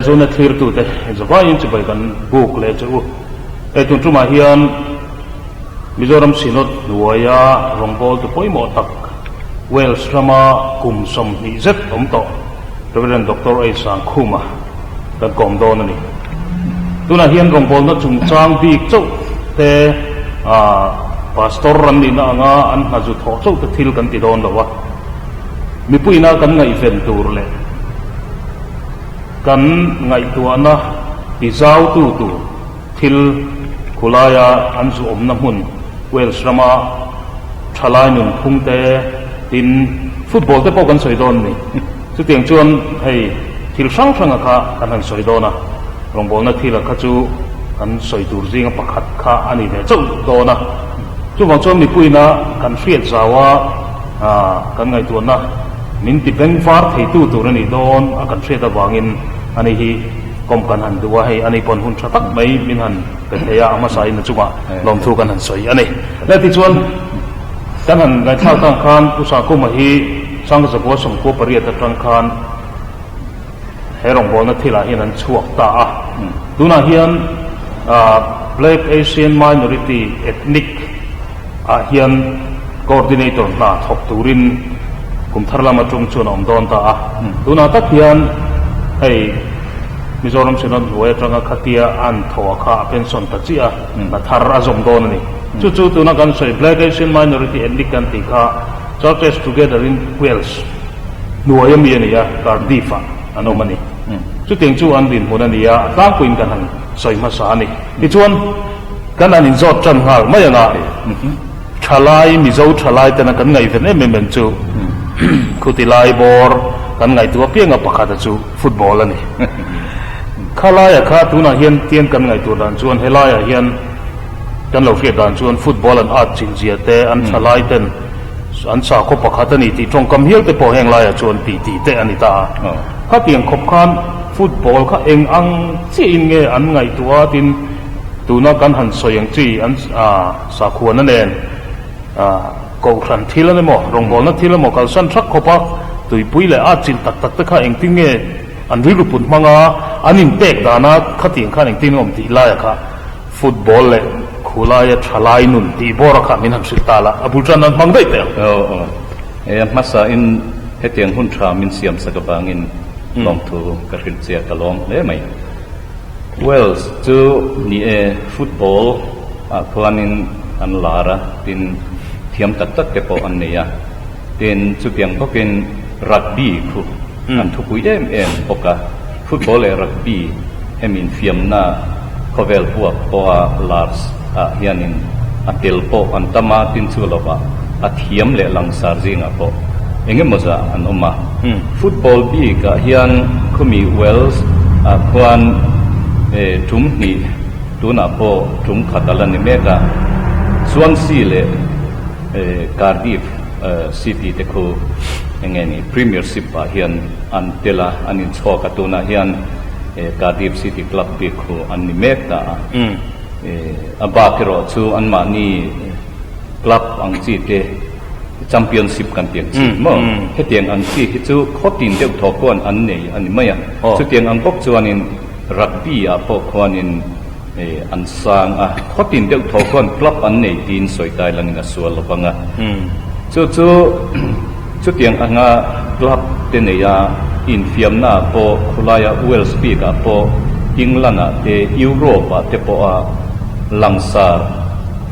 Zona thlirtute zavaiin chibai kan buk leh che u. Hei tun tumah hian Mizoram Synod hnuaia rawngbawltu pawimawh tak Wales rama kum 20 zet awm tawh Rev. Doctor A Sangkhuma kan kawm dawn a ni. Tunah hian rawngbawlna chungchang bik chauh te Pastor an nihna anga an hna zu thawh chauh te thil kan ti dawn lo a, mipuina kan ngaihven tur leh Kan ngaihtuahna ti zautu tur thil khulaia an zu awmna hmun Wales rama thalai nunphung te tin football te pawh kan sawi dawn a ni. Chutiang chuan hei thil hrang hranga kha kan han sawi dawn a, rawngbawlna thila kha chu kan sawi tur zinga pakhat kha a ni ve chauh dawn a. Chuvang chuan mipuina kan hriat zaua kan ngaihtuahna min ti bengvar theitu tur a nih dawn a kan hriat avangin ani hi kawm kan han duh a, hei ani pawn hun tha tak mai min han pe thei a, a hmasa in a chungah lawmthu kan han sawi a ni. Le tichuan kan han ngaihthlak tang khan Pu Sangkhuma hi Sangzakua 98 atang khan he rawngbawlna thilah hian an chhuak ta a, tunah hian Black Asian Minority Ethnic ah hian Coordinator hna thawk turin kum thar lama tum chuan a awm dawn ta a. Tunah tak hian hei Mizoram Synod hnuai atanga khatia an thawh a kha a pension ta chiah a, hna thar a zawm dawn a ni. Chu chu tuna kan sawi Black Asian Minority Ethnic kan tih kha Churches Together in Wales hnuai ami a ni a, Cardiff ah an awm a ni. Chutiang chu an dinhmun a ni a, a tlangpuiin kan han sawi hmasa a ni. Tichuan. Kan han inzawt tan nghal mai ang a, thalai, Mizo thalai tena kan ngaihven em em em chu khuti lai bawr kan ngaihtuah apianga pakhata chu football a ni. Khalaia kha tunah hian tiang kan ngaihtuah dan chuan helaiah hian kan lo hriat dan chuan football an at chin zia te, an thalai ten an sakhaw pakhat a ni tih tawngkam hial te pawh heng laiah chuan tih tih te a ni ta a. Khatiang khawp khan football kha eng ang chiahin nge an ngaihtuah a tin, Tuna kan han sawi ang chi an sakhuana nen kohhran thil an emaw, rawngbawlna thil emaw kalsan thak khawp a, tuipui leh at chilh tak tak te kha engtin nge an rilru put hmang a, an inpek dan a khatiang khan engtin nge awm tih laia kha football leh khulaia thalai nun tih bawr a kha min han hrilh ta la, a bul tan an hmang daih teh ang. Aw aw, he a hmasa in hetiang hun tha min siam sak avangin lawmthu ka hrilh chiah ka lawm hle mai. Wales chu ni e, football ah khuanin an lar a, tin thiam tak tak te pawh an nei a, tin chutiang bawkin rugby khu an thupui em em bawk a, football leh rugby hemi infiamna khawvel huap pawha lar ah hianin a tel pawh an tam a, tin chu lovah a thiam leh langsar zingah pawh eng emaw zah an awm a. Football bik ah hian khumi Wales ah khuan tum hnih tunah pawh tum khat a la ni mek a, Swansea leh Cardiff City te khu eng nge ni Premiership ah hian an tel a, an inchhawk a, tunah hian Cardiff City club bik khu an ni mek ta a. A bak erawh chu anmahni club ang chi te Championship kan tih ang chi maw? Hetiang ang chi hi chu khaw tin deuh thaw khuan an nei a ni mai a. Chutiang ang bawk chuanin rugby ah pawh khuanin an sang a, khaw tin deuh thaw khuan club an nei tiin sawi tai langin a sual lo vang a. Chu chu chutiang anga club te nei a, infiamna ah pawh khawlaia Wales bik ah pawh England ah te Europe ah te pawha langsar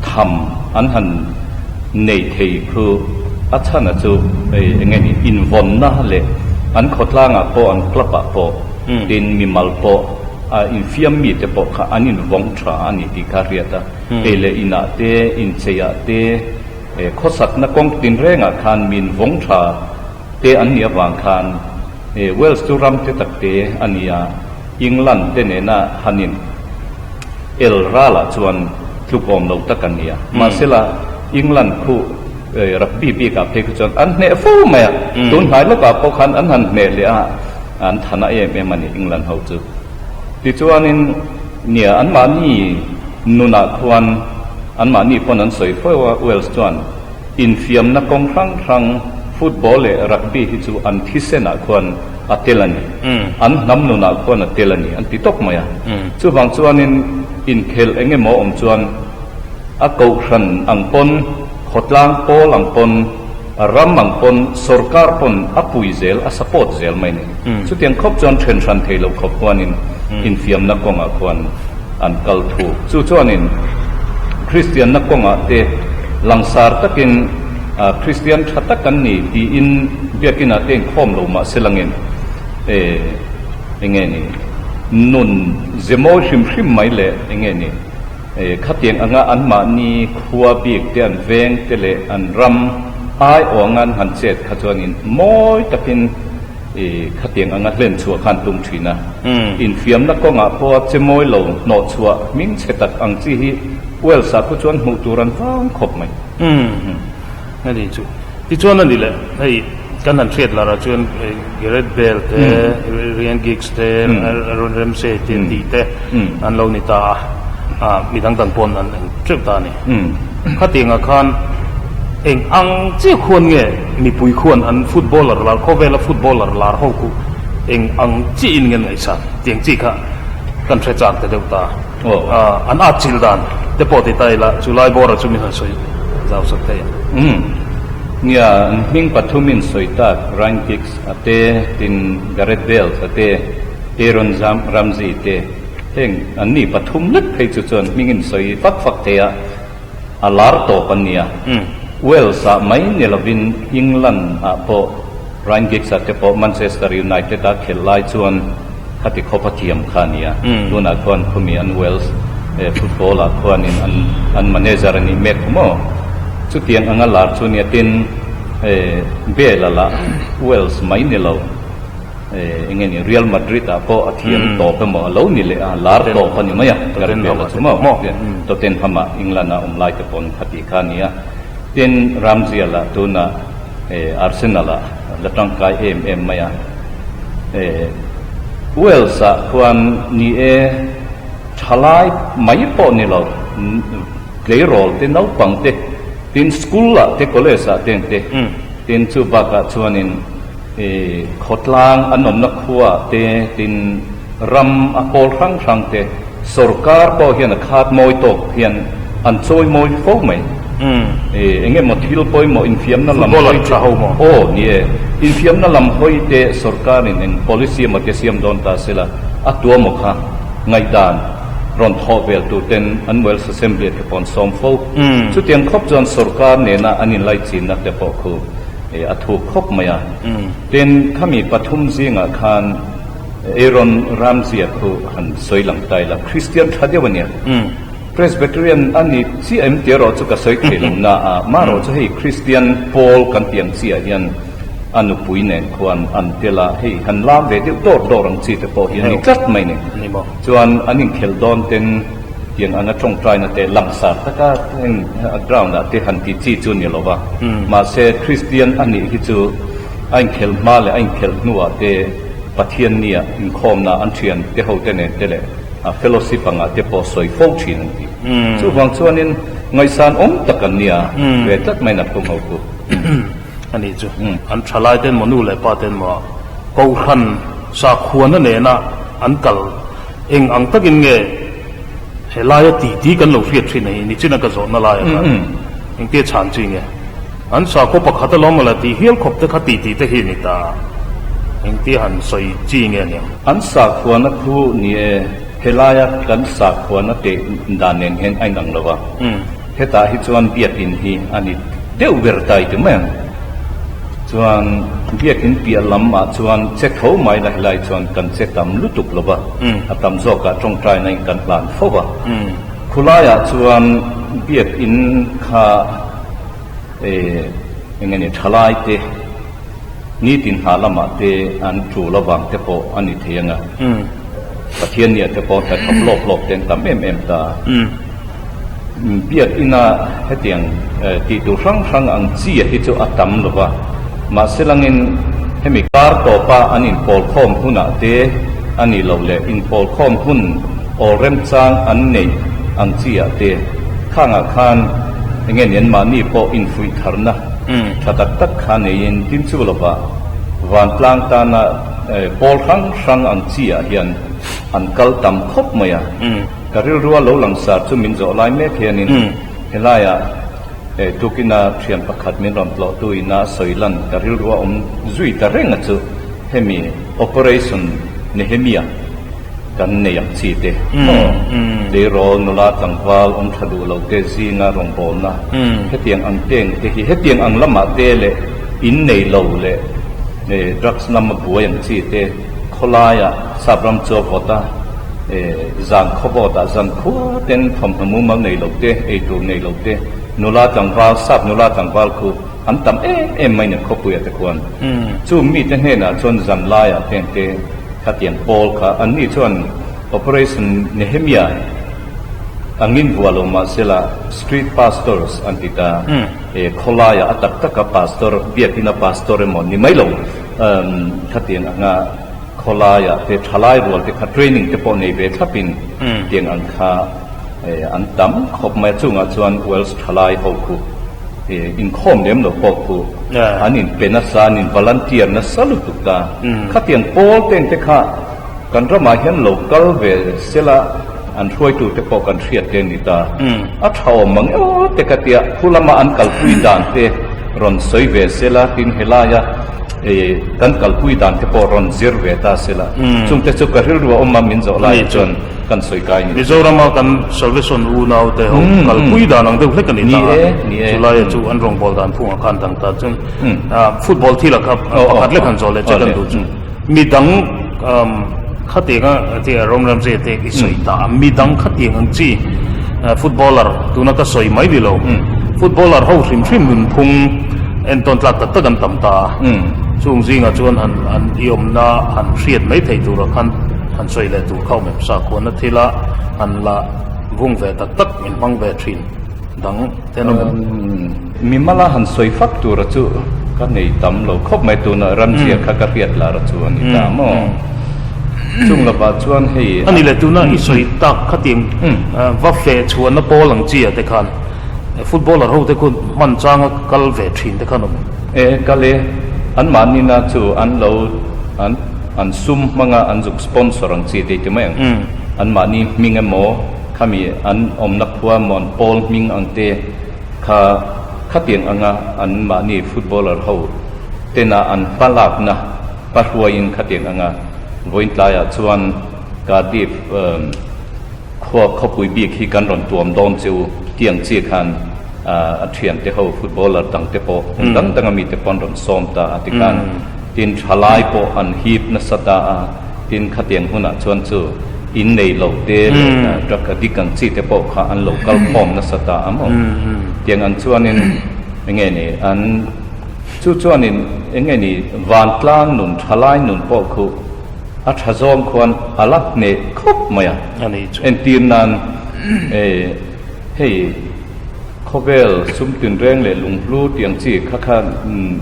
tham an han nei thei khu a chhan a chu hei eng nge ni invawnna leh an khawtlangah pawh an club ah pawh tin mimal pawh a infiam mi te pawh kha an invawng tha a ni tih kha a hriat a, ei leh inah te incheiah te khawsakna kawng tinrengah khan mi invawng tha te an nih avang khan Wales chu ram te tak te a ni a, England te nena han in El ralah chuan tluk awm lo tak an ni a, mahsela England khu rugby bikah phei khu chuan an hneh fo mai a, tun hnai lawkah pawh khan an han hneh leh a, an thana em em a ni England ho chu. Tichuanin nia anmahni nunah khuan anmahni pawn an sawi fo a, Wales chuan infiamna kawng hrang hrang. Football leh rugby hi chu an thisenah khuan a tel a ni. An hnam nunah khuan a tel a ni an ti tawp mai a. Chuvang chuanin inkhelh eng emaw awm chuan a kohhran ang pawn, khawtlang pawl ang pawn, ram ang pawn, sorkar pawn a pui zel, a support zel mai a ni. Chutiang khawp chuan then hran thei lo khawp khuanin infiamna kawngah khuan an kal thuk. Chu chuanin Kristianna kawngah te langsar takin Kristian tha tak an ni tiin biakinah te inkhawm lo mah se langin eng nge ni nun ze mawi hrim hrim mai leh eng nge ni khatiang anga anmahni khua bik te an veng te leh an ram aiawh anga an han chet kha chuanin mawi takin I khatiang anga hlen chhuah khan tum thin a. Infiamna kawngah pawha che mawi lo hnawh chhuah hming chhe tak ang chi hi Wales-ah khu chuan hmuh tur an vang khawp mai. Umm a ni chu. Tichuan a ni le, hei kan han hriat larah chuan Gareth Bale te, Ryan Giggs te, Aaron Ramsey te tih te an lo ni ta a, ah midang dang pawn an eng teuh ta a ni. Khatiangah khan eng ang chiah khuan nge mipui khuan an footballer lar khawvela footballer lar ho khu eng ang chiahin nge an ngaihsan tiang chi kha kan hre chak ta deuh ta. An at chilh dan te pawh ti ta ila chu lai bawra chu min han sawi zau sak thei ang. Umm. Nia, an hming pathumin sawi tak Ryan Giggs a te, tin Gareth Bale a te, Aaron Ramsey te. Heng an ni pathum lek phei chu chuan hmingin sawi fak fak thei a, a lar tawp an nia. Wales ah mai ni lovin England ah pawh Ryan Giggs ah te pawh Manchester United a khelh lai chuan khati khawp a thiam kha a nia. Tunah khuan khumi an Wales football ah khuanin an an manager a nih mek maw? Chutiang anga lar chu nia tin Bale a lah Wales mai ni lo. Eng nge ni Real Madrid ah pawh a thiam tawp emaw a lo ni leh a, lar tawp a ni mai a, Gareth Bale a chu maw? Tottenham ah England ah awm lai te pawn kha tih kha a ni a. Tin, Ramsey lah tunah Arsenal ah la tangkai em em mai a. Wales ah khuan ni e thalai mai pawh ni lo, tleirawl te naupang te, tin school ah te college ah te ang te, tin chu bakah chuanin I khawtlang an awmna khuaah te tin ram a pawl hrang hrang te sorkar pawh hian a khat mawi tawk hian an chawi mawi fo mai. I eng emaw thil pawimawh infiamna lam hawi te aw ni e, infiamna lam hawi te sorkarin eng policy emaw te siam dawn ta sela a tuamaw kha ngaihdan rawn thawh vel tur ten an Wales Assembly te pawh an sawm fo. Chutiang khawp chuan sorkar nena an inlaichinna te pawh khu A thuk khawp mai a. Tin, khami pathum zingah khan Aaron Ramsey-a khu han sawi lang ta ila, Kristian tha deuh a nia. Presbyterian a ni chiah em tih erawh chu ka sawi thei lo na a, marawh chu hei Kristian pawl kan tih ang chiah hian a nupui nen khuan an tel a, hei han lam ve deuh dawr dawr ang chi te pawh hi a ni tlat mai ni. Chuan an inkhelh dawn ten. Tiang anga tawngtaina te langsar taka heng ground ah te han ti chi chu ni lova, mahse Kristian a nih hi chu a inkhelh hma leh a inkhelh hnuah te Pathian nia inkhawmna an thian te ho te nen te leh fellowship angah te pawh sawi fo thin an ti. Chuvang chuanin ngaihsan awm tak an nia ve tlat mai na phung ho chu. A nih chu. An thalai ten maw nu leh pa ten maw Kohhran sakhuana nena an kal Eng ang takin nge he laia titi kan lo hriat thin a hi nichina ka zawhna laia khan engtia chhan chi nge? An sakhaw pakhat alawm mawle tih hial khawp te kha titi te hi a ni ta a, engtia han sawi chi nge aniang? An sakhuana khu ni e, helaia kan sakhuana teh dan nen hian a inang lo va, hetah hi chuan biakin hi a ni deuh ber ta i ti mai ang. Chuan biakin piah lam ah chuan che tho mai la helai chuan kan che tam lutuk lo va, a tam zawk ah tawngtaina in kan hlan fo va. Khulai ah chuan biakin kha eng nge ni thalai te nitin hna lam ah te an tul avang te pawh a ni thei ang a, Pathian nia te pawh hnathawk lawk lawk te an tam em em ta. Biakina hetiang tih tur hrang hrang ang chi a hi chu a tam lo va, mahse langin hemi kar tawpa an inpawlkhawm hunah te a nih loh leh inpawlkhawm hun awl remchang an neih ang chi ah te khangah khan enge ni anmahni pawh infuih tharna. Tha tak tak kha neiin tin chu lovah vantlang tana pawl hrang hrang ang chi ah hian an kal tam khawp mai a. Ka rilrua lo langsar chu min zawh lai mek hianin helaiah tukina thian pakhat min rawn tlawhtu ina a sawi lan ka rilrua awm zui ta reng a chu hemi Operation Nehemia kan nei ang chi te maw tleirawl nula tlangval awm tha duh lo te zinga rawngbawlna hetiang ang teng te hi hetiang ang lamah te leh in nei lo leh drugs lama buai ang chi te khawlaiah sap ram chu a vawt a zan khawvawt ah zan khua ten thawmhnaw mumal nei lo te eitur nei lo te nula tlangval sap nula tlangval khu an tam em em mai nen khawpuiah te khuan chu mite hnenah chuan zan laiah teng te Khatiang pawl kha anni chuan Operation Nehemia angin vuah lo mahsela Street Pastors an ti ta. E khawlaiah a tak taka pastor, biakina pastor emaw ni mai lo khatiang anga khawlaiah te thalai rual te kha training te pawh nei ve thlapin tiang ang kha an tam khawp mai a. Chungah chuan Wales thalai ho khu Inkhawm lem lo pawh khu an inpe nasa, an in volunteer nasa lutuk ta. Khatiang pawl teng te kha kan ramah hian lo kal ve sela an hruaitu te pawh kan hriat te ni ta. A tha awm mang emaw te ka tia, khu lama an kalpui dan te rawn sawi ve sela, tin helaia kan kalpui dan te pawh rawn zir ve ta sela. Chungte chu ka rilru a awm a, min zawh laiah chuan. Kan sawi kai ni. Mizorama kan Salvation unau te ho kalpui dan ang deuh hlek a ni ta a, chulaia chu an rawngbâwl dan phungah khan dang ta chuan football thil ah kha pakhat lek han zawh leh che kan duh chu midang khatianga Rom Ramsey te i sawi ta a, midang khatiang ang chi footballer tuna ka sawi mai ni lo footballer ho hrim hrim nunphung entawn tlak tak tak an tam ta a, chung zingah chuan han an i awmna han hriat mai theih turah khan han sawi leh tur kha awm em sakhuana thila han la vung ve tak tak min hmang ve thin dang te an awm em? Mimala han sawi fak tura chu ka nei tam lo khawp mai tuna ramzia kha ka hriat lar a chu a ni ta maw? Chung lovah chuan hei a ni leh tuna i sawi tak khatiang va feh chhuahna pawl ang chi ah te khan footballer ho te khu hman changa kal ve thin te khan awm em? E kal e, anmahnina chu an lo an. An sum hmanga an zuk sponsor ang chi tih ti mai ang. Anmahni hming emaw, khami an awmna khua emaw an pawl hming ang te kha khatiang anga anmahni footballer ho tena an hmalakna hmahruaiin khatiang anga vawiin tlaiah chuan Cardiff khua khawpui bik hi kan rawn tuam dawn che u tiang chi khan a thiante ho footballer dang te pawh hmun dang danga mite pawh an rawn sawm ta a tikhan Tin, thalai pawh an hip nasa ta a, tin khatiang hunah chuan chu in nei lo te leh drug addict ang chi te pawh kha an lo kal khawm nasa ta a maw? Tiang ang chuanin enge ni an chu chuanin enge ni vantlang nun thalai nun pawh khu a tha zawng khuan a la hneh khawp mai a. Entir nan hei. Khawvel sum tinreng leh lunghlu tiang chi kha kha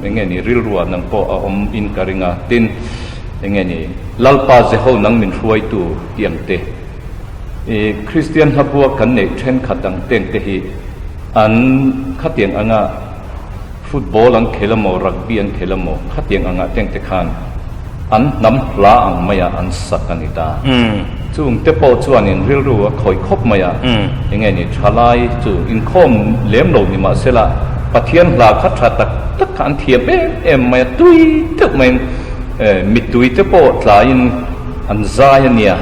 eng nge ni rilruah nang pawh a awm in ka ring a, tin eng nge ni Lalpa Jeho nang min hruaitu tiang te i Kristian hlabua kan neih thenkhat ang teng te hi an khatiang anga football an khel amaw rugby an khel amaw khatiang angah teng te khan an hnam hla ang maia an sak a ni ta. Chung te pawh chuanin rilru a khawih khawp mai a, enge ni thalai chu inkhawm lem lo ni mahsela Pathian hla kha tha tak tak kha an thiam em em mai a, tui deuh maiin mittui te pawh tlaiin an zai a nia.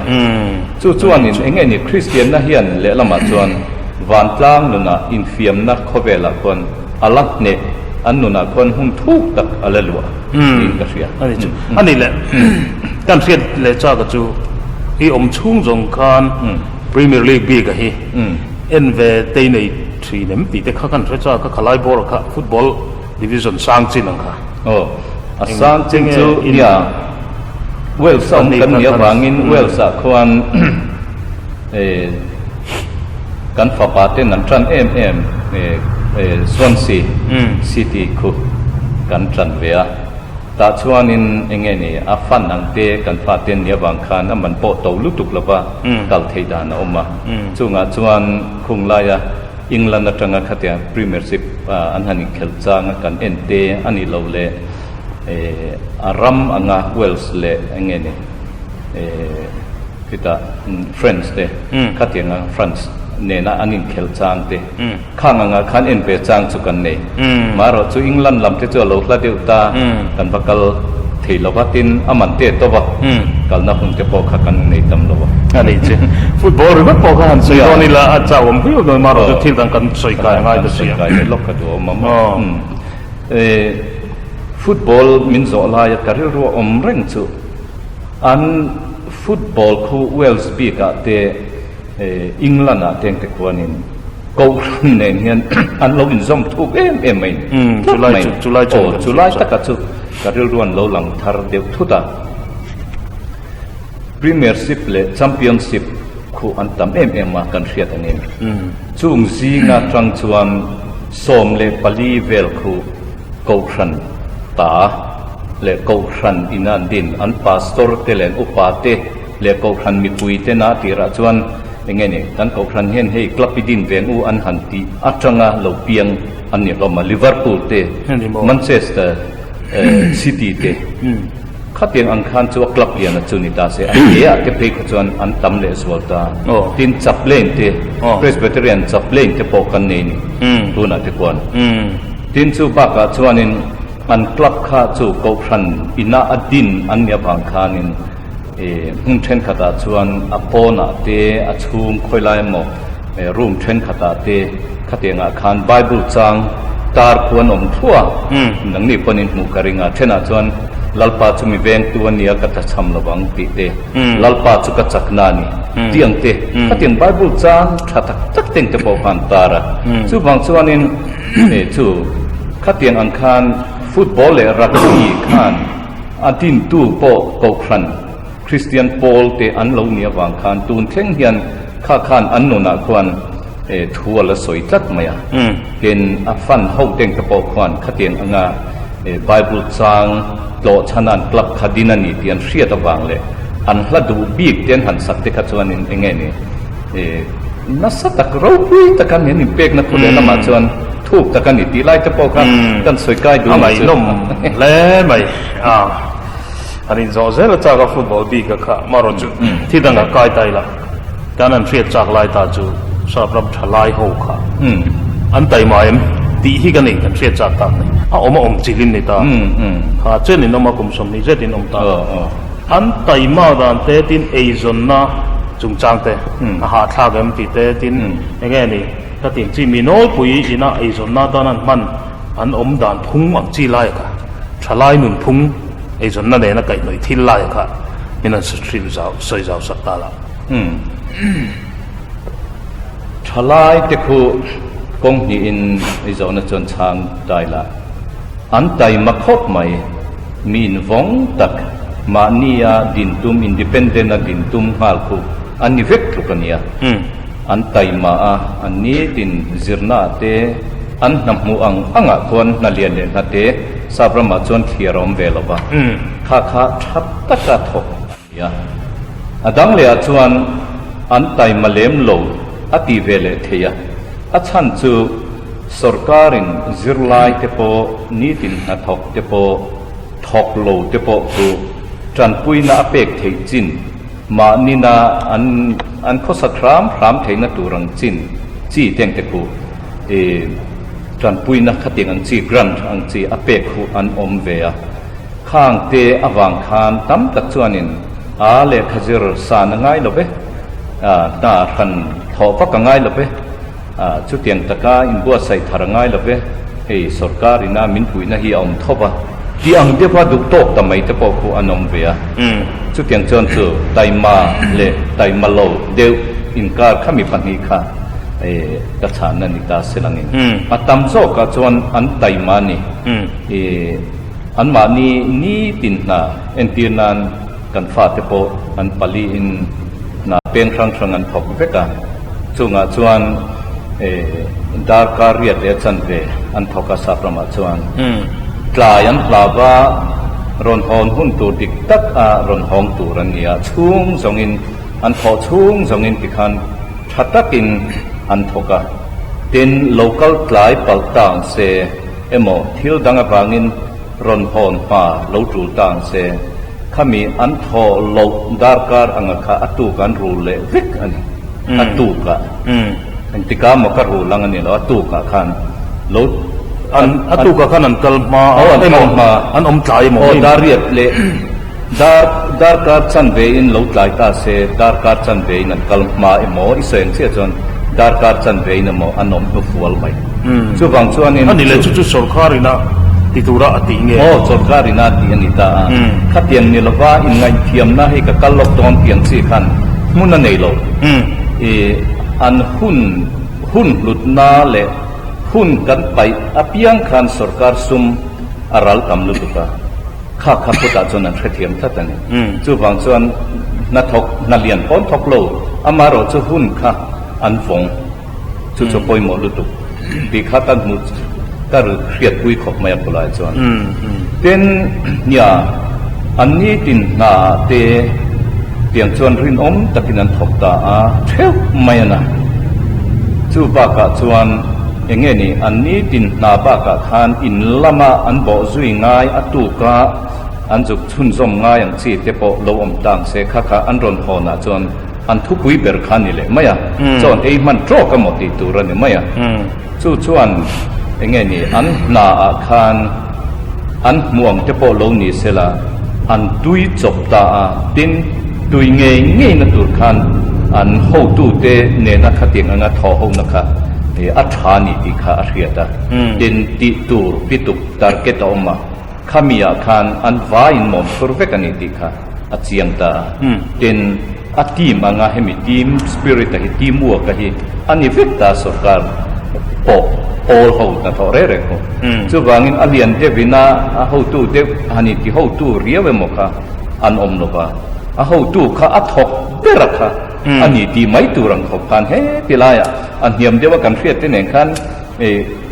Chu chuanin enge ni Kristianna hian lehlamah chuan vantlang nunah infiamna khawvelah khuan A la hneh, an nunah khuan hmun thuk tak a la luah niin ka hria. A ni chu. A ni le, kan hriat leh chak a chu i awm chhung zawng khan Premier League bik a hi en ve tei nei thin em tih te kha kan hre chak a, khalai bawr kha football division sang chin ang kha. Aw, a sang chin chu nia Wales a awm kan nih avangin Wales ah khuan Kan fapa ten an tan em em Swansea City khu kan tan ve a, tah chuanin eng nge ni a fan ang te kan fa ten ni avang khan a man pawh to lutuk lova kal theih dan a awm a, chungah chuan khung laia. England atanga khatia Premiership an han inkhelh changa kan en te a nih loh leh a ram anga Wales leh eng nge ni khitah France te khatianga France nena an inkhelh chang te khang angah khan en ve chang chu kan nei. Marawh chu England lam te chu a lo hla deuh ta, kan va kal thei lo va, tin a man te tawp a, kalna hun te pawh kha kan nei tam lo a. A ni che. Football ringawt pawh kha han sawi dawn ila a chau awm viau dawn marawh chu thil dang kan sawi kai a ngai ta si a. Kan sawi kai leh lawk ka duh awm a maw. Football min zawh laia ka rilru a awm reng chu an football khu Wales bikah te England ah teng te khuanin Kohhran nen hian an lo inzawm thuk em em mai ni tlat mai ni. Aw chulai taka chu ka rilru an lo lang thar deuh thut a. Premiership leh Championship khu an tam em em a kan hriat angin chung zinga tang chuan 14 vel khu Kohhran ta leh Kohhran ina an din an Pastor te leh an upa te leh Kohhran mipui te na tirah chuan eng nge ni kan Kohhran hian hei club i din veng u an han tih atanga lo piang an ni hlawm a, Liverpool te, Manchester City te khatiang ang khan chu a club lian a chu ni ta se a ke ah te phei kha chuan an tam leh zual ta. Tin chaplain te, Presbyterian chaplain te pawh kan nei ni tunah te khuan. Tin chu bakah chuanin an club kha chu Kohhran inah a din an nih avang khanin, Hmun thenkhatah chuan a pawnah te, a chhung khawilai emaw room thenkhatah te khatiangah khan Bible chang tar khu an awm thluah a, nangni pawn in hmuh ka ring a, thenah chuan Lalpa chu mi vengtu a nia ka tlachham lo vang tih te, Lalpa chu ka chakna a ni tih ang te, khatiang Bible chang tha tak tak te ang te pawh kha an tar a, chuvang chuanin chu khatiang ang khan football leh rugby khan A dintu pawh Kohhran Kristian pawl te an lo nih avang khan tun thleng hian kha khan an nunah khuan thu a la sawi tlat mai a. Tin, a fan ho teng te pawh khuan khatiang anga Bible chang tlawh chhanan club kha din a ni tih an hriat avang leh an hla duh bik te an han sak te kha chuanin eng nge ni nasa tak ropui taka min inpekna thu leh lamah chuan thuk tak a ni tih lai te pawh kha kan sawi kai duh a ni chu. A ngaihnawm hle mai a, han inzawh zel a chak a football bik a kha marawh chu thi dang a kai ta ila kan an hriat chak lai ta chu sap ram tha lai ho kha an taima em tih hi ka nei kan hriat chak tak ni a awm a awm chilin ni ta kha chen in awm a kum 20 zet in awm ta. An taima dan te tin eizawnna chungchang te a hahthlak em tih te tin eng nge ni ka tih ang chi mi nawlpui ina eizawnna atan an hman an awm dan phung ang chi laia kha thalai nun phung eizawnna nena kaihhnawih thil laia kha min han hrilh zau sawi zau sak ta la. Thalai te khu kawng hnihin eizawnna chuan chhang dai la an taima khawp mai. Mi invawng tak, mahnia din tum, independent a din tum nghal khu an ni vek tluk a nia. An taima a, an nitin zirna ah te, an hna hmuh ang angah khuan hna lian leh hna te sap ramah chuan thliar a awm ve lo va, kha kha tha taka thawk a nia. A dang leh ah chuan an taima lem lo a ti ve leh thei a, a chhan chu, Sorkarin zirlai te pawh, nitin hnathawk te pawh, thawk lo te pawh chu tanpuina a pek theih chin, mahnina an an khawsak hram hram theihna tur ang chin chi teng te khu i tanpuina khatiang ang chi grant ang chi a pek khu an awm ve a. Khang te avang khan tam tak chuanin a lehkha zir san a ngai lo ve, hna hran thawh vak a ngai lo ve. Chutiang taka inbuatsaih thar a ngai lo ve, hei sorkar ina min puihna hi a awm tho va, tih ang deuha duh tawk ta mai te pawh khu an awm ve a. Chutiang chuan chu taima leh taima lo deuh inkar khami pahnih kha ka chhanna ni ta se langin a tam zawkah chuan an taima a ni. Anmahni nitin hna entir nan kan fate pawh an paliin hna peng hrang hrang an thawk vek a, chungah chuan darkar riat leh a chanve an thawk a sap ramah chuan tlai an hlau va, rawn hawn hun tur dik tak a rawn hawng tur an ni a, chhung zawngin an thawh chhung zawngin tikhan tha takin an thawk a. Tin, lo kal tlai palh ta ang se emaw thil dang avangin rawn hawn hma lo tul ta ang se, khami an thaw loh darkar anga kha a tuk an rul leh vek a ni. A tukah. Engtikah maw ka rul ang a ni lo, a tukah khan lo An a tukah khan an kal hma emaw an awm tlai emaw. Aw dar riat leh dar darkar chanve in lo tlai ta se, darkar chanve in an kal hma emaw i sawi ang chiah chuan darkar chanve in emaw an awm hnu fual mai. Chuvang chuanin A ni le, chu chu sorkar ina ti tura a tih nge? Aw, sorkar ina tih a ni ta a. Khatiang ni lova inngaithiamna hei ka kal lawk dawn tih ang chi khan hmun a nei lo. I an hun hun hlutna leh hun kan paih apiang khan sorkar sum a ral tam lutuk a, kha kha khutah chuan an hrethiam tlat a ni. Chuvang chuan hna thawk, hna lian pawn thawk lo, amaherawh chu hun kha an vawng. Chu chu pawimawh lutuk tih kha ka hmu, ka hriatpui khawp mai a khulai chuan. Tin, nia, an nitin hna ah te tiang chuan rinawm takin an thawk ta a, theuh mai a na. Chu bakah chuan eng nge ni, an nitin hna bakah khan in lama an bawh zui ngai a tuka an zuk chhunzawm ngai ang chi te pawh lo awm tang se kha kha an rawn hawnah chuan An thupui ber kha a ni leh mai a, chuan ei hman tawk emaw tih tur a ni mai a. Chu chuan eng nge ni, an hna ah khan an hmuam te pawh lo ni sela, an tui chawp ta a, tin tui ngei ngei na tur khan an hotu te nena khatiang anga thaw ho na kha a tha ni tih kha a hriat a, tin tih tur pituk target a awm a. Khami ah khan an vai in mawm thur vek a ni tih kha a chiang ta a. Tin, a team anga hemi team spirit a hi team work a hi a ni vek ta sorkar pawh pawl ho hnathawh reng reng ho. Chuvangin a lian deuh in a a hotu deuh han inti hotu riau emaw kha an awm lo va, a hotu kha a thawk ber a kha a ni tih mai tur ang khawp khan heti laiah a hniam deuh a kan hriat te nen khan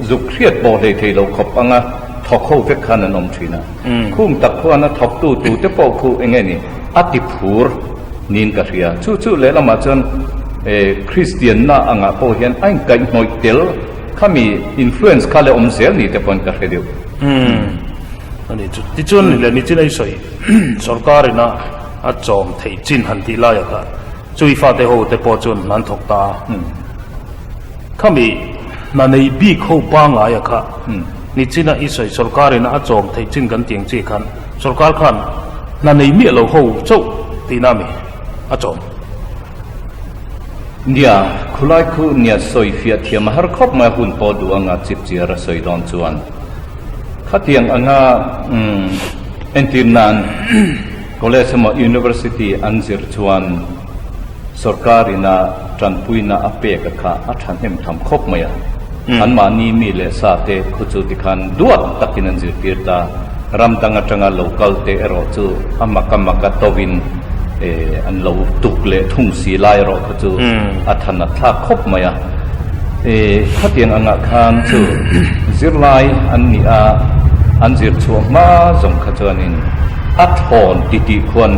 zuk hriat pawh hlei thei lo khawp anga Thawk ho vek khan an awm thin a, khung tak khuan a thawktu tute pawh khu eng nge ni a ti phur niin ka hria. Chu chu lehlamah chuan Kristianna angah pawh hian a inkaihhnawih tel khami influence kha leh awm zel ni te pawhin ka hre deuh. A ni chu. Tichuan ni leh nichin a i sawi sorkarin a a chawm theih chin han tih laiah kha chu i fate ho te pawh chuan hna an thawk ta a. Khami hna nei bik ho pangaia kha nichina i sawi sorkarin a chawm theih chin kan tiang chi khan sorkar khan hna nei miah lo ho chauh tihna mi a chawm. Nia, khulai khu nia sawi fiah thiam a har khawp mai a hun pawh duh anga chip chiar a sawi dawn chuan khatiang anga entir nan college emaw university an zir chuan Sorkarina tanpuina a pek a kha a thahnem tham khawp mai a. Anmahni mi leh sa te khu chu tikhan duat takin an zirtir ta. Ram dang atanga lo kal te erawh chu a mak a mak a tovin an lo tuk leh thung si lai erawh kha chu a than a thlak khawp mai a. Khatiang angah khan chu zirlai an nih a, an zir chhuah hma zawng kha chuanin a thawn titih khuan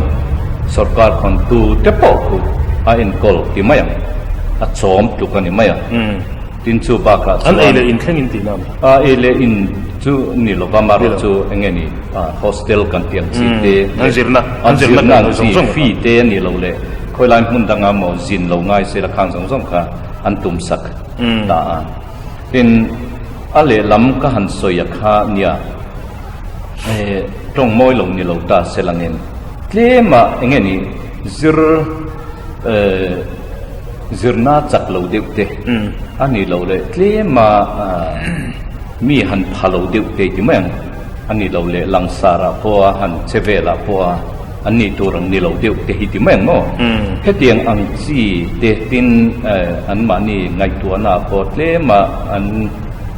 Sorkar khawntu te pawh khu a enkawl ti mai ang, a chawm tluk a ni mai a. Tin chu bakah chuan. An ei leh in thleng in tihna a ni. A ei leh in chu ni lova marawh chu eng nge ni hostel kan tih ang chi te. An zirna, an zirna ang chi fee te a ni lo leh khawilai hmun danga maw zin lo ngai se la khang zawng zawng kha an tum sak ta a. Tin a lehlam ka han sawi a kha nia. Tawng mawi lo ni lo ta se langin tlema eng nge ni zir zirna chak lo deuh te a ni lo leh tlema mi han pha lo deuh te ti mai ang a ni lo leh langsar ah pawha han che velah pawha an nih tur ang ni lo deuh te hi ti mai ang maw hetiang ang chi te tin anmahni ngaihtuahna ah pawh tlema an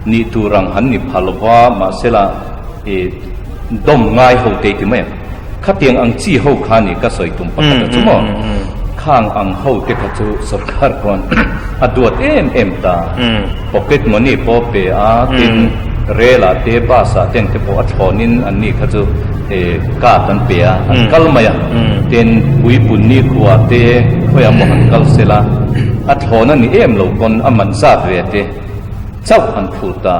Nih tur ang han ni pha lova, mahsela i dawm ngai ho te ti mai ang. Khatiang ang chi ho kha ni ka sawi tum pakhat a chu maw? Khang ang ho te kha chu sorkar khuan a duat em em ta. Pocket money pawh pe a, tin rel ah te bus ah ten te pawh a thlawn in an ni kha chu card an pe a, an kal mai a. Tin puipun ni khua te khawiah maw han kal sela a thlawn a ni em lo pawn a man zat ve te. chauh an phut a,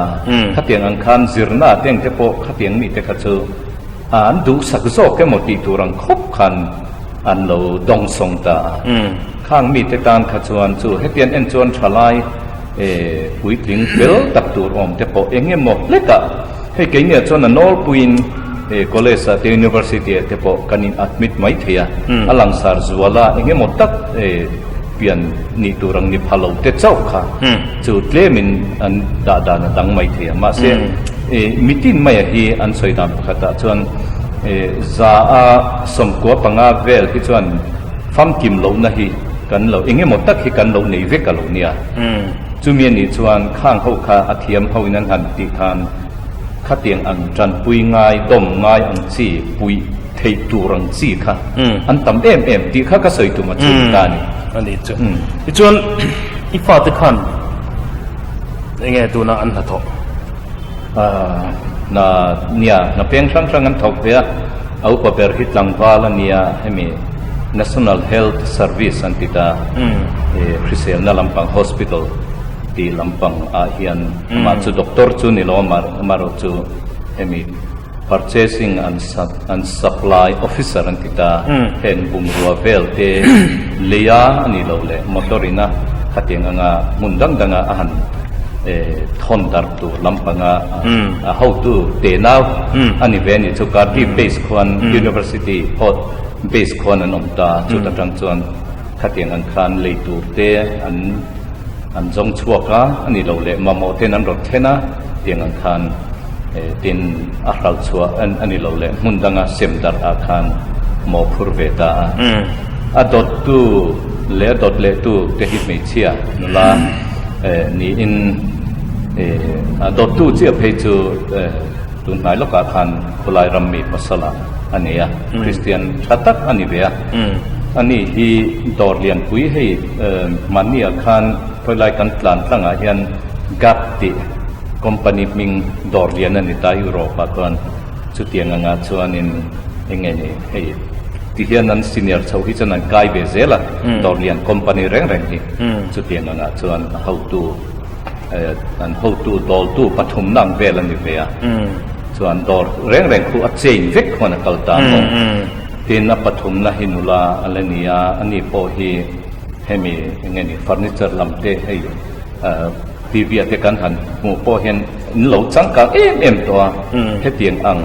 khatiang ang khan zirna te ang te pawh khatiang mite kha chu an duhsak zawk emaw tih tur ang khawp khan an lo dawngsawng ta a. Khang mite tan kha chuan chu hetiang en chuan thalai puitling fel tak tur awm te pawh eng emaw hlekah hei keiniah chuan a nawlpuiin college ah te university ah te pawh kan in admit mai thei a, a langsar zual a eng emaw tak pian nih tur ang ni pha lo te chauh kha chu tlemin an dah dan a dang mai thei a. Mahse mitin maia hi an sawi dan pakhatah chuan za a 95 vel hi chuan famkim lohna hi kan lo eng emaw tak hi kan lo nei vek a lo nia. Chumi a nih chuan khang ho kha a thiam ho in an han tih khan khatiang ang tanpui ngai, dawm ngai ang chi, puih theih tur ang chi kha an tam em em tih kha ka sawi tum a chhun ta a ni. A ni chu. Tichuan i fate khan enge tuna an hnathawh? Na nia, hna peng hrang hrang an thawk ve a, a upa ber hi tlangval a nia, hemi National Health Service an ti ta, hriselna lampang hospital tih lampang ah hian amah chu doctor chu ni lo amaherawh chu hemi purchasing and supply officer an ti ta, heng bungrua vel te leia a nih loh leh motor ina khatiang anga hmun dang danga a han thawn darh tur lampanga a hotu tenau a ni ve a nih chu Cardiff base khuan University pawh base khuan an awm ta chuta tang chuan khatiang ang khan lei tur te an an zawng chhuak a a nih loh leh mamawh ten an rawn thlen a tiang ang khan tin a hralh chhuah a ni loh leh hmun danga sem darh ah khan mawhphur ve ta a. A dawttu leh a dawt lehtu te hi hmeichhia nula niin a dawttu chiah phei chu tunhnai lawkah khan khawlai ram mi pasala a nei a, Kristian tha tak a ni ve a. Ani hi dawr lianpui hei mahniah khan khawilai kan tlan tlangah hian Gap tih company hming dawr lian a ni ta Europe ah chuan chutiang angah chuanin eng nge ni hei ti hian an senior chho hi chuan an kai ve zel a, dawr lian company reng reng hi chutiang angah chuan a hotu an hotu dawltu pathumna ang vel a ni ve a, chuan dawr reng reng khu a chain vek khuan a kal ta maw. Tin a pathumna hi nula a la ni a, ani pawh hi hemi eng nge ni furniture lam te hei TV ah te kan han hmuh pawh hian in lo changkang em em tawh a, hetiang ang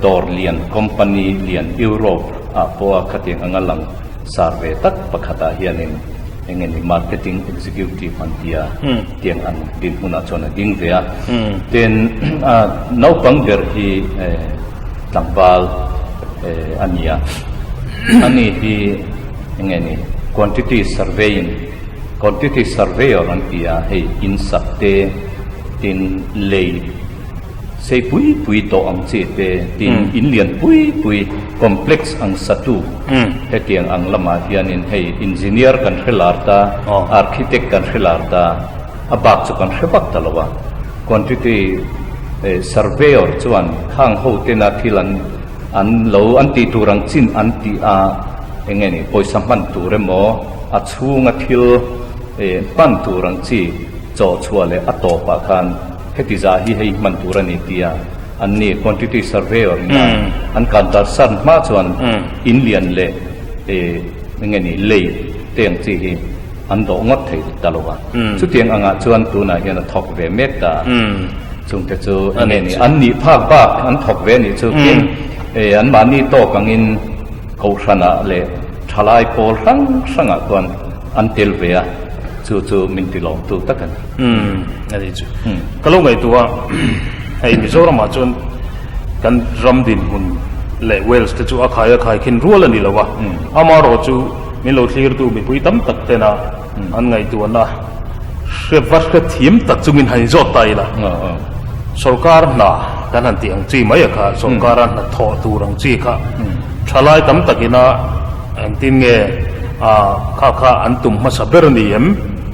dawr lian company lian Europe ah pawha khatiang anga lang sar ve tak pakhatah hianin eng nge ni marketing executive an tia tiang ang dinhmunah chuan a ding ve a. Tin naupang ber hi tlangval a ni a, ani hi eng nge ni quantity surveying Quantity Surveyor an ti a, hei in sak te, tin lei sei pui pui tawh ang chi te, tin in lian pui pui complex ang satu hetiang ang lamah hianin hei engineer kan hre lar ta, architect kan hre lar ta, a bak chu kan hre vak ta lo a. Quantity Surveyor chuan khang ho tena thil an an lo an tih tur ang chin an tih a, eng nge ni pawisa hman tur emaw, A chhunga thil hman tur ang chi chaw chhuah leh a tawpah khan heti zah hi hei hman tur a ni tia an ni quantity surveyor ina an kan darsan hma chuan in lian leh eng nge ni lei te ang chi hi an dawh ngawt thei ta lo a. Chutiang angah chuan tunah hian a thawk ve mek ta a. Chungte chu eng nge ni an nih phak bak an thawk ve a nih chu tin anmahni tawk angin Kohhranah leh thalai pawl hrang hrangah chuan an tel ve a, chu chu min ti lawmtu tak a ni. Umm, a ni chu. Ka lo ngaihtuah a, hei Mizoramah chuan kan ram dinhmun leh Wales te chu a khai a khai khin rual a ni lo a, amaherawh chu min lo thlirtu mipui tam tak tena an ngaihtuahna hre va hre thiam tak chungin han inzawt ta ila, sorkar hna kan han tih ang chi mai a kha, sorkara hna thawh tur ang chi kha thalai tam takina engtin nge kha kha an tum hmasa ber a ni em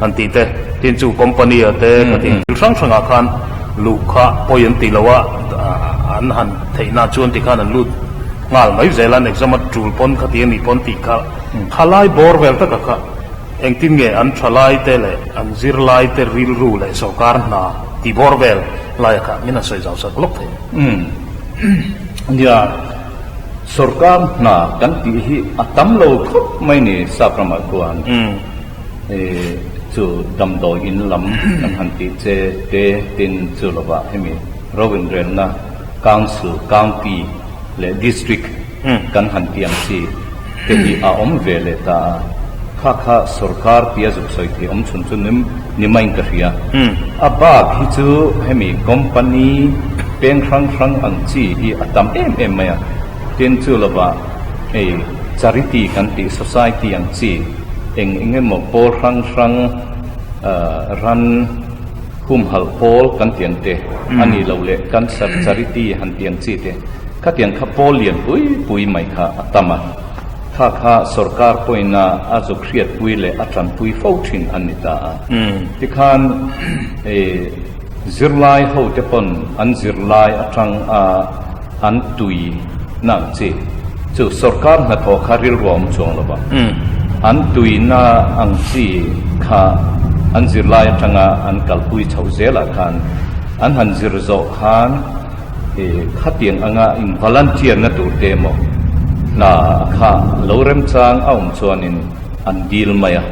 han tih te, tin chu company ah te ka tih thil hrang hrangah khan luh kha pawi an ti lo a, an han theihna chuan tikhan an lut nghal mai zel a, an exam a tul pawn kha ti a nih pawn tih kha thalai bawr vel taka kha. Engtin nge an thalaite leh an zirlaite rilru leh sawrkar hna tih bawr vel laia kha min han sawi zau sak lawk thei. Umm. Nia, sawrkar hna kan tih hi a tam lo khawp mai ni sap ramah khuan. Chu damdawi in lam kan han tih che te tin chu lovah hemi ro inrelna Council, County leh District kan han tih ang chi te hi a awm ve leh ta a, kha kha sorkar tia zuk sawi thei awm chhun chu ni maiin ka hria. A bak hi chu hemi company peng hrang hrang ang chi hi a tam em em mai a, tin chu lovah hei charity kan tih society ang chi eng eng emaw pawl hrang hrang ran Humhalh pawl kan ti ang te, a nih loh leh Cancer Charity han ti ang chi te, khatiang kha pawl lian pui pui mai kha a tam a. Kha kha sorkar pawhin a a zuk hriatpui leh a tanpui fo thin an ni ta a. Tikhan zirlai ho te pawn an zirlai atang a an tui na ang chi chu sorkar hnathawh kha rilru a awm chuang lo va, an tui na ang chi kha an zirlai atanga an kalpui chhoh zelah khan an han zir zawh khan khatiang anga in volunteer na tur te emaw hna kha lo remchang a awm chuanin an dil mai a,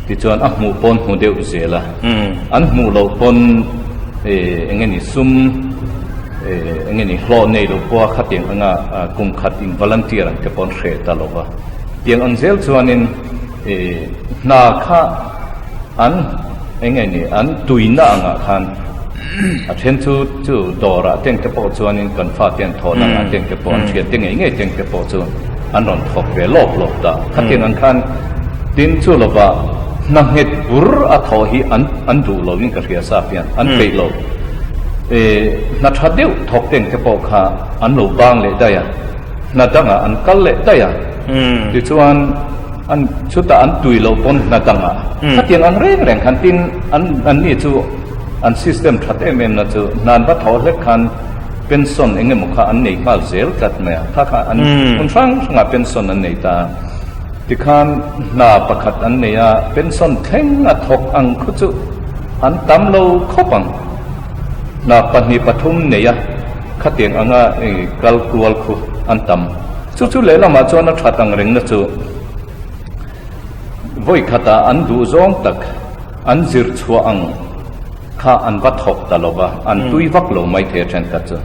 tichuan a hmuh pawn hmu deuh zel a, an hmuh loh pawn eng nge ni sum. Eng nge ni hlawh nei lo pawha khatiang anga kum khat in volunteer ang te pawh an hreh ta lo va. Tiang ang zel chuanin hna kha an eng nge ni an tuina angah khan a then chu chu dawrah teng te pawh chuanin kan fate an thawhna angah teng te pawh an thian te ngei ngei teng te pawh chu an rawn thawk ve lawp lawp ta. Khatiang ang khan tin chu lova hna nghet bur a thawh hi an an duh lo in ka hria sa hian an peih lo. Hna tha deuh thawk teng te pawh kha an lo bang leh daih a, hna dangah an kal leh daih a, tichuan an chutah an tui loh pawn hna dangah khatiang ang reng reng khan tin an anni chu an system that em em na chu hna an va thawh hlek khan pension eng emaw kha an nei nghal zel tlat mai a, kha kha an hmun hrang hrangah pension an nei ta a, tikhan hna pakhat an nei a, pension thleng a thawk ang khu chu. An tam lo khawp ang. Hna pahnih pathum nei a, khatiang anga kal kual khu an tam. Chu chu lehlamah chuan a that ang rengna chu vawi khatah an duh zawng tak an zir chhuah ang kha an va thawk ta lo va, an tui vak lo mai thei a thenkhat chu.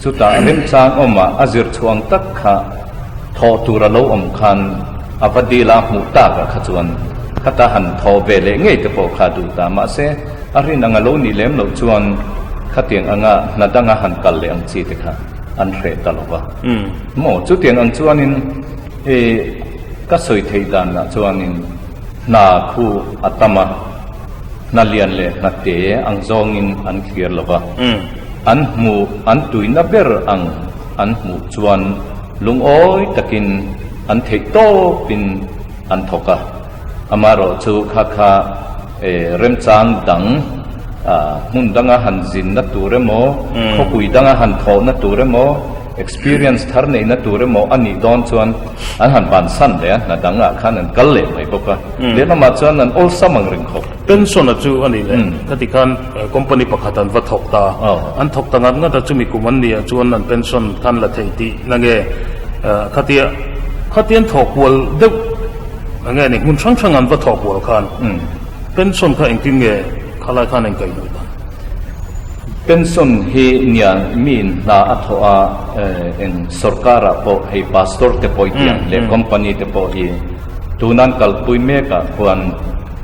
Chutah remchang awmah a zir chhuah ang tak kha Thawh tur a lo awm khan a va dil a hmuh tak ah kha chuan khata han thawh ve leh ngei te pawh kha duh ta. Mahse, a rin ang a lo nih lem loh chuan khatiang anga hna danga han kal leh ang chi te kha an hreh ta lo va. Maw, chutiang ang chuanin i ka sawi theih dan lah chuanin hna khu a tam a, hna lian leh hna te ang zawngin an thlir lo va. An hmuh an tuina ber ang an hmuh chuan lungawi takin an theih tawpin an thawk a, amaherawhchu kha kha remchang dang hmun danga han zinna tur emaw, khawpui danga han thawhna tur emaw, experience thar neihna tur emaw a nih dawn chuan an han bansan leh a, hna dangah khan an kal leh mai bawk a, lehlamah chuan an awlsam ang reng khawp. Pension a chu a ni leh khati khan company pakhat an va thawk ta an thawk ta ngat ngat a chumi kum an nih ah chuan an pension khan la thei tih na nge khatia khatian thawk kual deuh na nge ni hmun hrang hrang an va thawk kual khan pension kha engtin nge khalai khan engkaih hmuh dan. Pension hi nia miin hna a thawh a eng sorkar ah pawh hei pastor te pawh i tiang leh company te pawh hi tunan kalpui mek ah khuan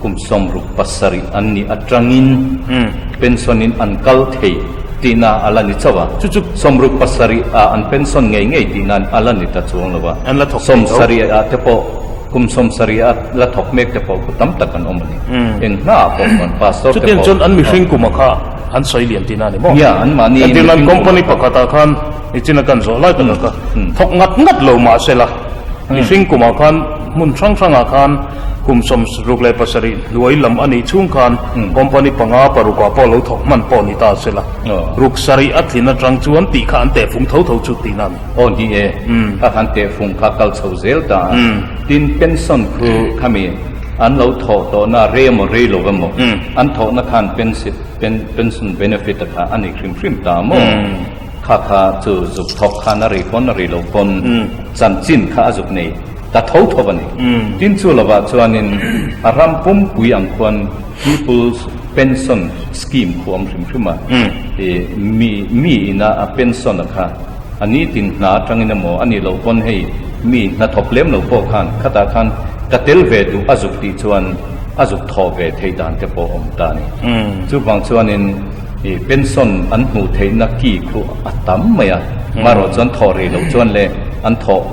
Kum 67 an nih atangin pension in an kal thei tihna a la ni chauh a. Chu chu 67 ah an pension ngei ngei tihna a la ni ta chuang lo a. An la thawk thei tho. 70 ah te pawh kum 70 a la thawk mek te pawh khu tam tak an awm a ni. Eng hna ah pawh chuan pastor te pawh. Chutiang chuan an mihring kuma kha an sawi lian tihna a ni maw? Nia, anmahni mihring kuma. Entirnan company pakhatah khan nichina kan zawh lai takah kha thawk ngat ngat lo mahsela mihring kumah khan hmun hrang hrangah khan Kum 67 hnuai lam a nih chhung khan company panga parukah pawh lo thawk hman pawh ni ta se la, ruk sarih a tlin atang chuan tih kha an tehfung tho tho chu tihna a ni. Aw ni e, kha khan tehfung kha kal chho zel ta a, tin pension khu khami an lo thawh tawhna rei emaw rei lo emaw an thawhna khan pension benefit a kha a nei hrim hrim ta maw? Kha kha chu zuk thawk khan a rei pawn a rei lo pawn chanchin kha a zuk nei ta tho tho a ni. Tin chu lovah chuanin a ram pumpui ang khuan People's Pension Scheme khu awm hrim hrim a, mi mi ina a pension a kha a nitin hna atangin emaw a nih loh pawn hei mi hnathawk lem lo pawh khan khatah khan ka tel ve duh a zuk tih chuan a zuk thawh ve theih dan te pawh awm ta a ni. Chuvang chuanin i pension an hmuh theihna ki khu a tam mai a, marawh chuan thawh rei loh chuan leh an thawh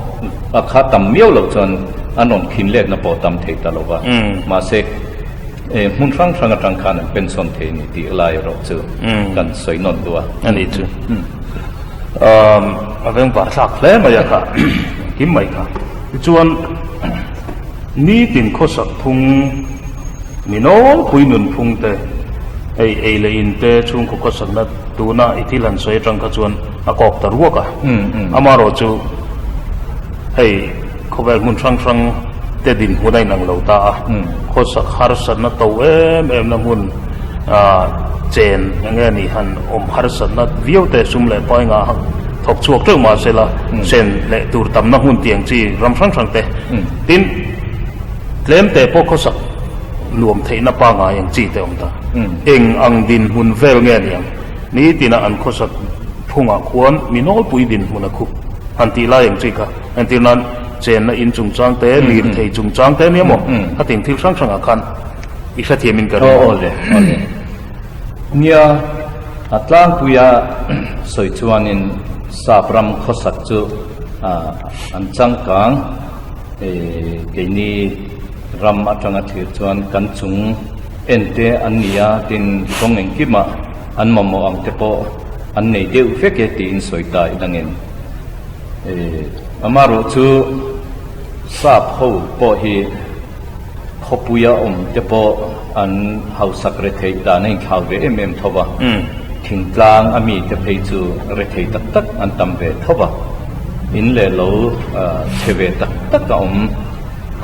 a kha tam miau loh chuan an rawn khin letna pawh tam thei ta lo va, mahse hmun hrang hrang atang khan an pension thei a ni tih lai erawh chu kan sawi nawn duh a. A nih chu. A veng var thlak hle mai a kha, engkim mai kha. Tichuan nitin khawsak phung mi nawlpui nunphung te, hei ei leh in te chhungkaw khawsakna tuna i thil han sawi atang kha chuan a kawk ta ruak a. Amaherawhchu hei khawvel hmun hrang hrang te dinhmun a inang lo ta a, khawsak harsatna to em em na hmun chen eng nge nih han awm harsatna viau te sum leh pai ngah thawk chhuak teuh mah se la sen leh tur tamna hmun tiang chi ram hrang hrang te tin tlem te pawh khawsak nuam theihna pangngai ang chi te awm ta. Eng ang dinhmun vel nge niang nitina an khawsak phungah khuan mi nawlpui dinhmun a khup han tih lai ang chi kha. Entir nan chenna in chungchang te, lirthei chungchang te nia maw? Khatin thil hrang hrangah khan i hrethiamin ka ring. Aw le, aw le. Nia, a tlangpuia sawi chuanin sap ram khawsak chu an changkang keini ram atanga thlir chuan kan chung en te an ni a, tin kawng engkimah an mamawh ang te pawh an nei deuh vek e tiin sawi ta ilangin. Amaherawh chu sap ho pawh hi khawpuia awm te pawh an hausak rethei dan a inthlau ve em em tho va, thingtlang a mi te phei chu rethei tak tak an tam ve tho va, in leh lo chhe ve tak tak a awm.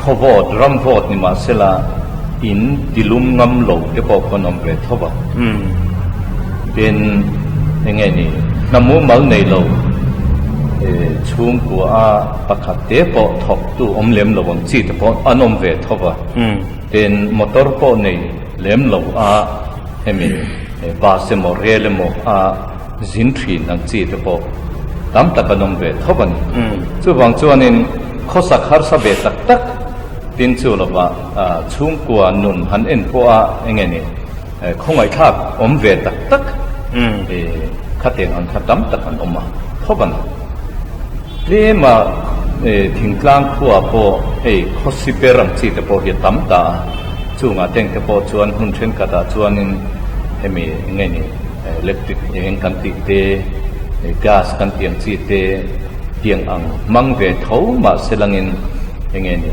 Khaw vawt, ram vawt ni mahsela in tilum ngam lo te pawh khawn awm ve tho va. Tin, eng nge ni, hna mumal nei lo chhungkua a pakhat te pawh thawk tu awm lem lo ang chi te pawh an awm ve tho va. Tin, motor pawh nei lem lo a hemi bus emaw rail emaw a zin thin ang chi te pawh tam tak an awm ve tho a ni. Chuvang chuanin khawsak harsa ve tak tak tin chu lova chhungkua nun han en pawh a eng nge ni khawngaihthlak awm ve tak tak khatiang ang kha tam tak an awm a tho a ni. Tlema thingtlang khuaah pawh hei khawsi ber ang chi te pawh hi a tam ta a, chungah teng te pawh chuan hmun thenkhatah chuanin hemi eng nge ni Electric eng kan tih te, gas kan tih ang chi te tiang ang hmang ve tho mahse langin enge ni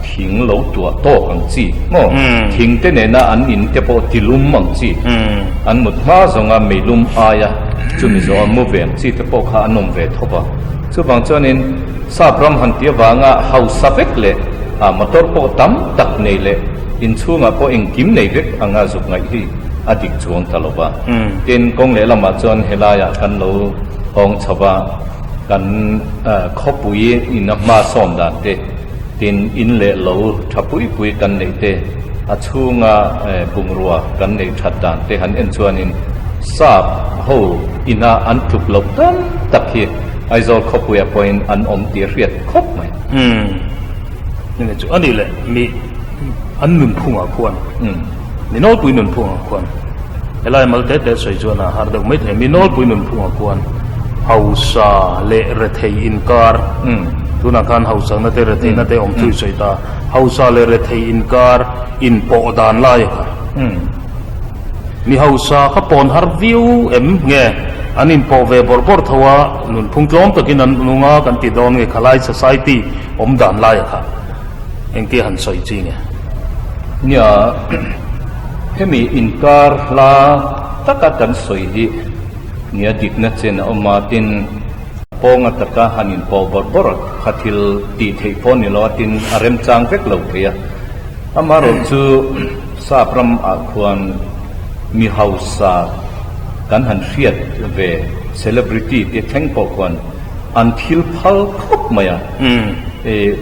thing lo tuah tawk ang chi maw thing te nena an in te pawh tilum ang chi an mut hma zawnga meilum aia chumi zawha mu ve ang chi te pawh kha an awm ve tho va. Chuvang chuanin sap ram han tih avanga hausa vek leh motor pawh tam tak nei leh inchhungah pawh engkim nei vek anga zuk ngaih hi a dik chuang ta lo va. Tin, kawng lehlamah chuan helaiah kan lo hawng chho va, kan khawpui in a hma sawm dan te, tin in leh lo tha pui pui kan neih te, a chhunga bungrua kan neih that dan te han en chuanin sap ho ina an tluk loh tam tak hi Aizawl khawpuiah pawhin an awm tih a hriat khawp mai. Chu a nih leh mi an nunphungah khuan. Mi nawlpui nunphungah khuan helai mal te te sawi chuan a har deuh mai thei. Mi nawlpui nunphungah khuan hausa leh rethei inkar, tunah khan hausakna te retheihna te awm thui sawi ta, hausa leh rethei inkar inpawh dan lai a kha. Mi hausa kha pawn har viau em nge an inpawh ve bawrh bawrh tho a, nunphung tlawm takin an nung a kan ti dawn nge khalai society awm dan lai a kha. Engtia han sawi chi nge? Nia, hemi inkar hla taka kan sawi hi nia dikna chen a awm a, tin pawnga taka han inpawh bawrh bawrh kha thil tih theih pawh ni lo a, tin a remchang vek lo thei a. Amaherawhchu sap ram ah khuan mi hausa kan han hriat ve celebrity te thleng pawh khuan an thil phal khawp mai a.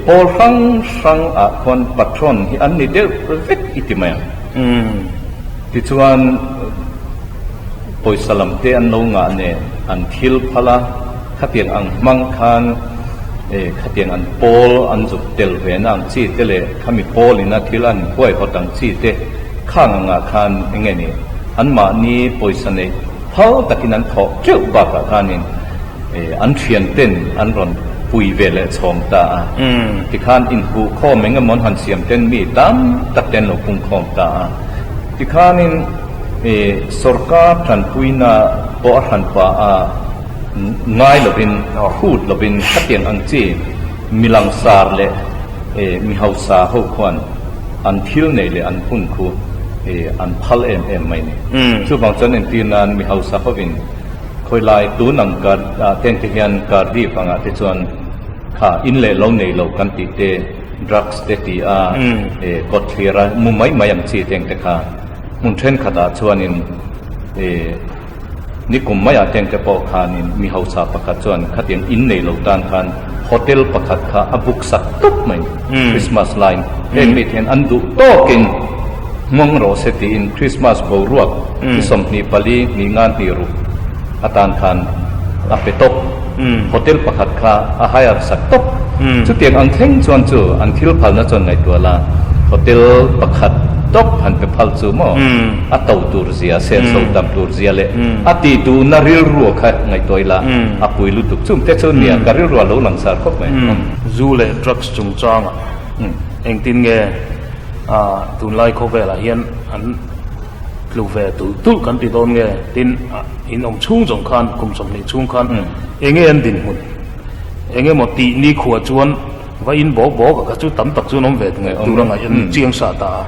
Pawl hrang hrang ah khuan patron hi an ni deuh vek i ti mai ang. Tichuan pawisa lam te an lo ngah nen an thil phal a, khatiang ang hmang khan khatiang an pawl an zuk tel ve na ang chi te leh khami pawl ina thil an huaihawt ang chi te khang angah khan enge ni anmahni pawisa neih phal takin an thawh teuh bakah khanin an thian ten an rawn pui ve leh chhawng ta a. Tikhan inhmuhkhawm eng emaw an han siam ten mi tam tak te an lo pungkhawm ta a. Tikhanin sorkar tanpuina pawh a hran pah a, ngai lovin, phut lovin khatiang ang chi mi langsar leh mi hausa ho khuan an thil neih leh an hun khu an phal em em mai ni. Chuvang chuan entir nan mi hausa hovin Khawilai tun ang kar ah teng te hian Cardiff angah te chuan kha in leh lo nei lo kan tih te, drugs te ti a e kawt thlir a mu mai mai ang chi teng te kha hmun thenkhat ah chuanin e nikum mai ah teng te pawh khanin mi hausa pakhat chuan khatiang in nei lo tan khan hotel pakhat kha a book sak tawp mai Christmas line heng mi te hian an duh tawkin Hmang rawh se tiin Christmas boruak ni 24 hnih nga hnih ruk atan khan a pe tawp. Hotel pakhat kha a hire sak tawp. Chutiang ang thleng chuan chu an thil phalna chuan ngaihtuah la, hotel pakhat tawp han pe phal chu maw a to tur zia, senso tam tur zia leh a tih duhna rilru kha ngaihtuah ila a pui lutuk. Chungte chu nia ka rilru a lo langsar khawp mai. Zu leh drugs chungchangah engtin nge? A tunlai khawvelah hian an tlu ve tulh tulh kan ti dawn nge? Tin, in awm chhung zawng khan, kum 20 chhung khan eng nge an dinhmun? Eng emaw tih nikhua chuan va in bawk bawk a kha chu tam tak chu an awm ve tur a ngaih an chiang sa ta a,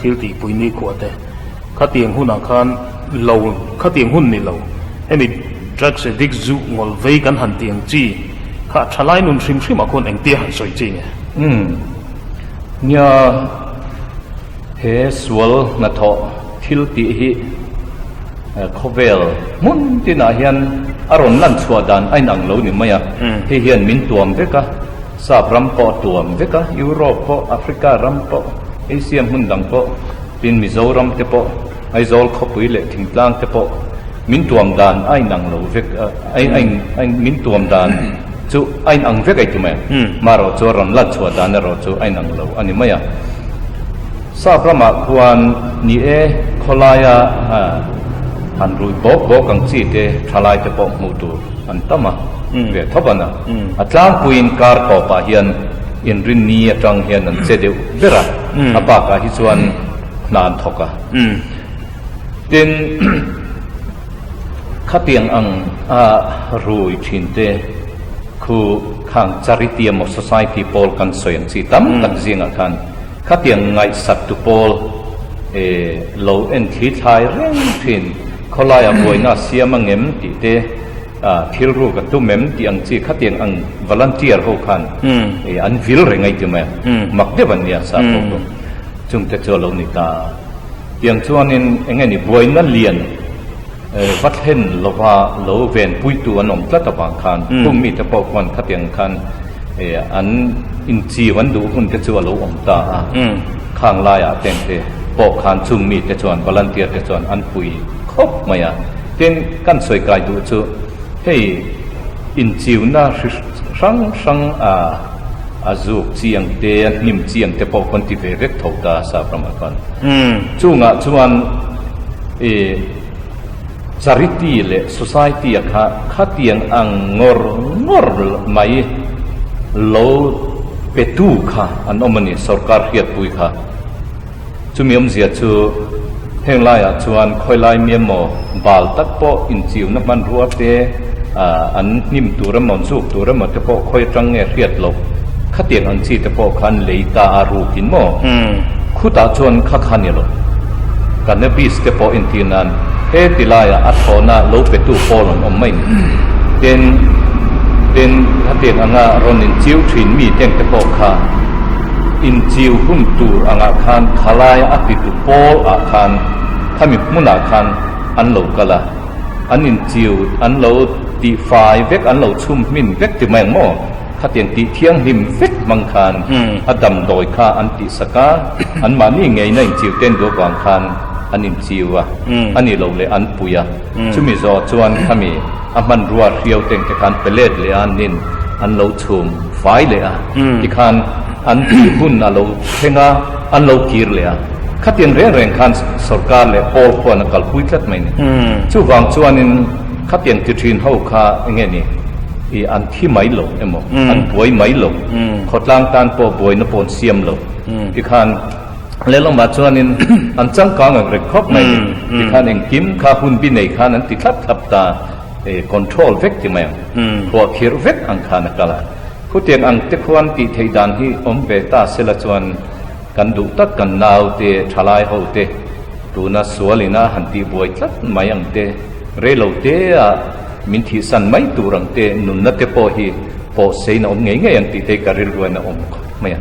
thil tihpui nikhua te. Khatiang hunah khan lo, khatiang hun ni lo, hemi drugs addict zu ngawl vei kan han tih ang chi kha thalai nun hrim hrimah khuan engtia han sawi chi nge? Nia, he sual hnathawh thil tih hi khawvel hmun tinah hian a rawn lan chhuah dan a inang lo ni mai a. Hei hian min tuam vek a, Sap ram pawh a tuam vek a, Europe pawh, Africa ram pawh, Asia hmun dang pawh, tin Mizoram te pawh, Aizawl khawpui leh thingtlang te pawh min tuam dan a inang lo vek a, a min tuam dan. Chu a inang vek ei ti mai a, marawh chu a rawn lan chhuah dan erawh chu a inang lo a ni mai a. Sap ramah khuan ni e khawlaia han rui bawk bawk ang chi te thalai te pawh hmuh tur an tam a, ve thawp an a. A tlangpuiin kar tawpah hian inrinni atang hian an che deuh ber a, a bakah hi chuan hna an thawk a. Tin, khatiang ang a rui thin te khu khang charity emaw society pawl kan sawi ang chi tam tak zingah khan khatiang ngaihsak tu pawl lo en thli thlai reng thin, khawlaiah buaina a siam ang em tih te, thil ruk a tum em tih ang chi khatiang ang volunteer ho khan an vil reng a i ti mai a, mak deuh an nia sa pawh chu chungte chu a lo ni ta. Tiang chuanin eng nge ni buaina lian va thlen lova lo venpuitu an awm tlat avang khan tum mite pawh khuan khatiang khan an inchiu an duh hun te chu a lo awm ta a. Khang laiah tengte pawh khan chung mite chuan volunteer te chuan an pui khawp mai a. Tin, kan sawi kai duh chu hei inchiuna hrang hrang a. A zuk chiang te, a hnim chiang te pawh khawn ti ve vek tho ta sap ramah khan. Chungah chuan i charity leh society a kha khatiang ang ngawr ngawr mai lo petu kha an awm a ni, sorkar hriatpui kha. Chumi awmzia chu heng laiah chuan khawilai mi emaw bal tak pawh inchiuna hmanrua te an hnim tur emaw an zuk tur emaw te pawh khawi atang nge hriat loh khatiang ang chi te pawh khan lei ta a rukin maw khutah chuan kha kha ni lo cannabis te pawh entir nan he ti laiah a thlawhna lo petu pawl an awm mai ni tin tin khatiang anga rawn inchiu thin mi teng te pawh kha. Inchiu hun tur angah khan khalaia a titu pawl ah khan khami hmunah khan an lo kal a, an inchiu an lo tihfai vek, an lo chhum hmin vek ti mai ang maw? Khatiang tih thianghlim vek hmang khan a damdawi kha an tihsak a, anmahni ngeina inchiu ten duh avang khan an inchiu a, a ni lo leh an pui a. Chumi zawh chuan khami a hmanrua hriau teng te khan pe let leh a, nin an lo chhum fai leh a, tikhan an tih hun a lo thleng a, an lo kir leh a. Khatiang reng reng khan sorkar leh pawl khuan a kalpui tlat mai ni. Chuvang chuanin khatiang ti thin ho kha enge ni? I an thi mai lo emaw, an buai mai lo, khawtlang tan pawh buaina pawh an siam lo. Tikhan lehlamah chuanin an changkang ang reng khawp mai ni. Tikhan engkim kha hun bi nei khan an ti thlap thlap ta, control vek ti mai ang, khuah khirh vek ang khan a kal a. Khutiang ang te khuan tih theih dan hi awm ve ta sela chuan kan duh tak kan naute, thalai ho te tuna sual ina han tih buai tlat mai ang te, reilo te ah min thihsan mai tur ang te, nunna te pawh hi pawh sein a awm ngei ngei ang tih te hi ka rilruain a awm khawp mai a.